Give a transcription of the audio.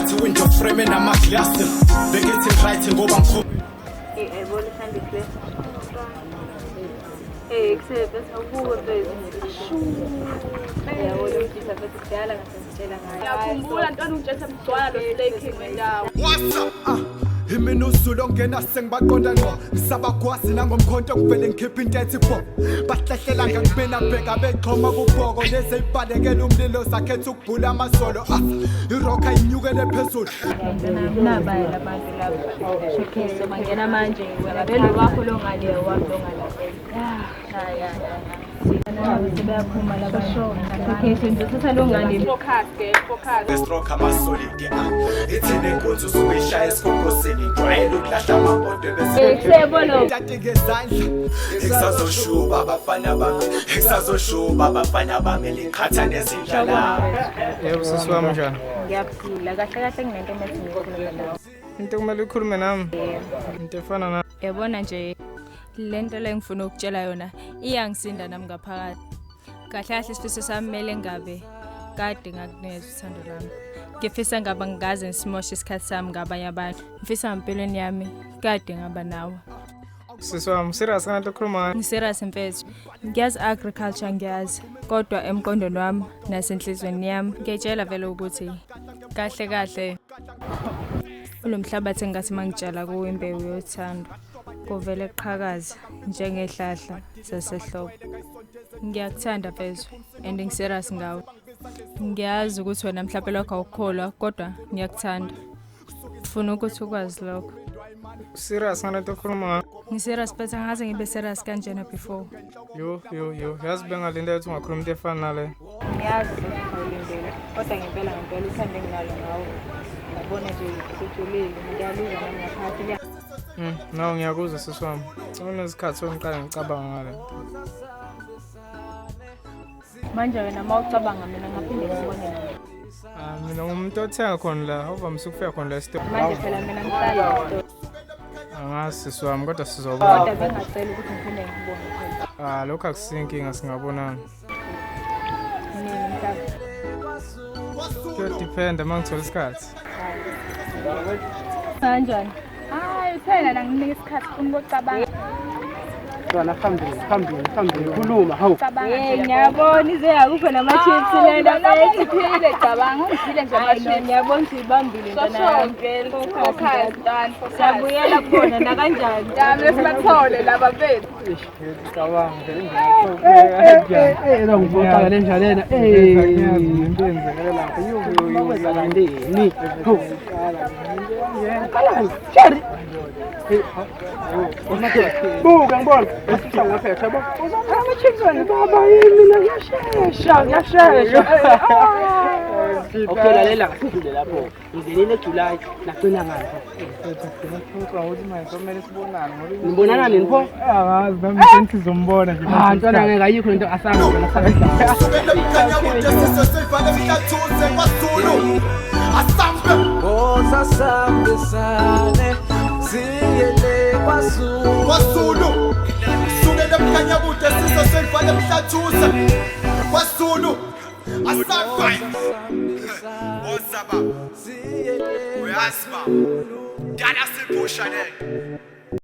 Ngiphethe window frame enama-glass. Bengithi right ngoba ngikhona. Yayibona isandikle. Eh, kusebenzisa ubuke mfethu. Yabona umjita mfethu kudala ngasengitshela ngayo. Ngiyakhumbula ntwana ungitshela mgcwala lo slaking wendawo. What's up? Ah, imina uZulu ongena sengibaqonda ngqo ngisabagwazi nangomkhonto ngivele ngikhipha into ethi bo bahlehlela ngakubena bheka bexhoma kubhoko lezi eyibalekela umlilo zakhetha ukubhula amazolo ah irokha inyukele phezulu. Nabaya labantu lapha. Showcase bangena manje wena vele wakho lo ngale wami lo ngale. Ya ya ya. Sebeyaphuma laba. Showcase ngizothatha lo ngale. Focus ke, focus. Stroke amasolidi ah ithini inkunzi usuyishaya esikhokhosini ngijwayele ukulahla amabhodwe bese Eh, kusebo lo. Tati ngezandla ekusazoshuba abafana bami ekusazoshuba abafana bami liqhatha nezinja la. Yebo sisi wami, njani? Ngiyaphila kahle kahle, nginento emethi ngikhulume nawe. Into kumele ukhulume nami. Into efana na Yabona nje lento le ngifuna ukutshela yona iyangisinda nami ngaphakathi. Kahle kahle isifiso sami kumele ngabe kade ngakunikeza uthando lwami. Ngifisa ngaba ngingaze ngisimoshe isikhathi sami ngabanye abantu. Ngifisa empilweni yami kade ngaba nawe. Sisi wami, serious ngale okhuluma ngayo? Ngiserious mfethu. Ngiyazi agriculture ngiyazi, kodwa emqondweni wami nasenhlizweni yami ngiyatshela vele ukuthi kahle kahle ulomhlabathi engathi mangitshala kuwo imbewu yothando kuvele kuqhakaze njengehlahla zasehlobo. Ngiyakuthanda mfethu and ngiserious ngawe. Ngiyazi ukuthi wena mhlawumbe lokho awukukholwa kodwa ngiyakuthanda. Funa ukuthi ukwazi lokho. Serious ngale nto okhuluma ngayo? Ngiserious but angaze ngibe serious kanjena before. Yo yo yo, yazi bengalindele ukuthi ungakhuluma into efana nale. Ngiyazi ukuthi awulindele kodwa ngempela ngempela uthando enginalo ngawe ngabona nje sijulile, ngiyaluzwa nami ngaphakathi. No, ngiyakuzwa sisi wami. Kunesikhathi songiqala ngicabanga ngale. Manje wena uma ucabanga mina ngaphinde ngibone nawe? Ah, mina ngumuntu othenga khona la, uvamise ukufika khona la esitolo. Manje phela mina ngihlala esitolo. Angazi sisi wami kodwa sizobona. Kodwa bengacela ukuthi ngiphinde ngikubone phela. Ah, lokho akusinkinga, singabonana. Nini mhlawumbe? Kuyodependa uma ngithola isikhathi. Kanjani? Hayi, uthena la nginika isikhathi ufuna ukucabanga. Mntwana, phambili phambili phambili, khuluma, hawu. Cabanga Hey, nje. ngiyabona ize yakupha nama-chips lena mfethu. Ngiphile, cabanga, ungiphile nje Hayi no, ama-chips. ngiyabona ukuthi uyibambile So ntwana sure yami. girl, Focus, focus ntwana. ntwana, focus. Siyabuyela kubona nakanjani. Dami lesibathole laba bethu. Ngicabanga vele. Eh, eh, ngiphoxa le ndlalena. Eh, Into eyenzekele lapha. Yo yo yo. kwenzakaleni? Hawu. Qalani, Sherry. Buka ngibona. Esisa ngaphethe yabo. Uzothatha ama-chips wena baba yimi mina ngiyashesha, ngiyashesha. Okay, lalela kasidlule lapho. Ngingenile eJuly nagcina ngani? Ukuthi manje somele sibonane ngoba Nibonana nini pho? Angazi nami, sengizombona nje. Ah, ntwana ngeke ayikho lento asanga wena asanga. Sukela mkhanyakude sizwe sivale mhlathuze kwaZulu asambe. Woza sambisane siyele kwaZulu. KwaZulu sukela mkhanyakude sizwe sivale mhlathuze kwaZulu asambe. Woza baba, uyazi baba, dala siphusha le.